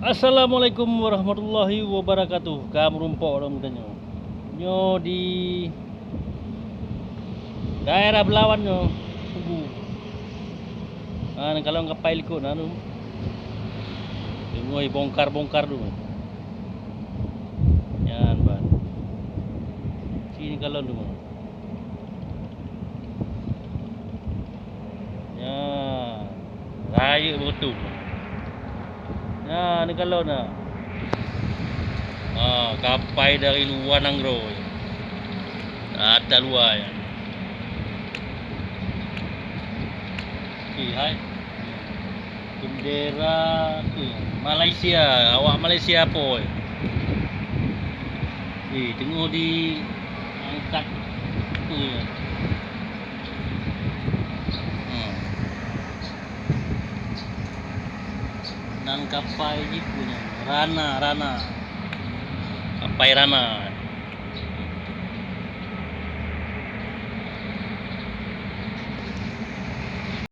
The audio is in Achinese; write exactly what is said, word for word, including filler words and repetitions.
Assalamualaikum warahmatullahi wabarakatuh. Ka meurumpok lom geutanyoe. Nyoe di daerah Belawan nyoe, Tugu. Ah, neukalon kapai likot na tu. Teungoh bongkar-bongkar tu. Nyan ban. Ci neukalon tu. Nyan. Rayeuk beutôi. Nyan, neukalon na. Ha, kapai dari luwa nanggroe. Ata luwa nyan. Okey, hai. Bendera tu, Malaysia, awak Malaysia po. Eh, teungoh di angkat tu ya. Hmm. Nan kapai jih punya, Rana, Rana. Kapai Rana.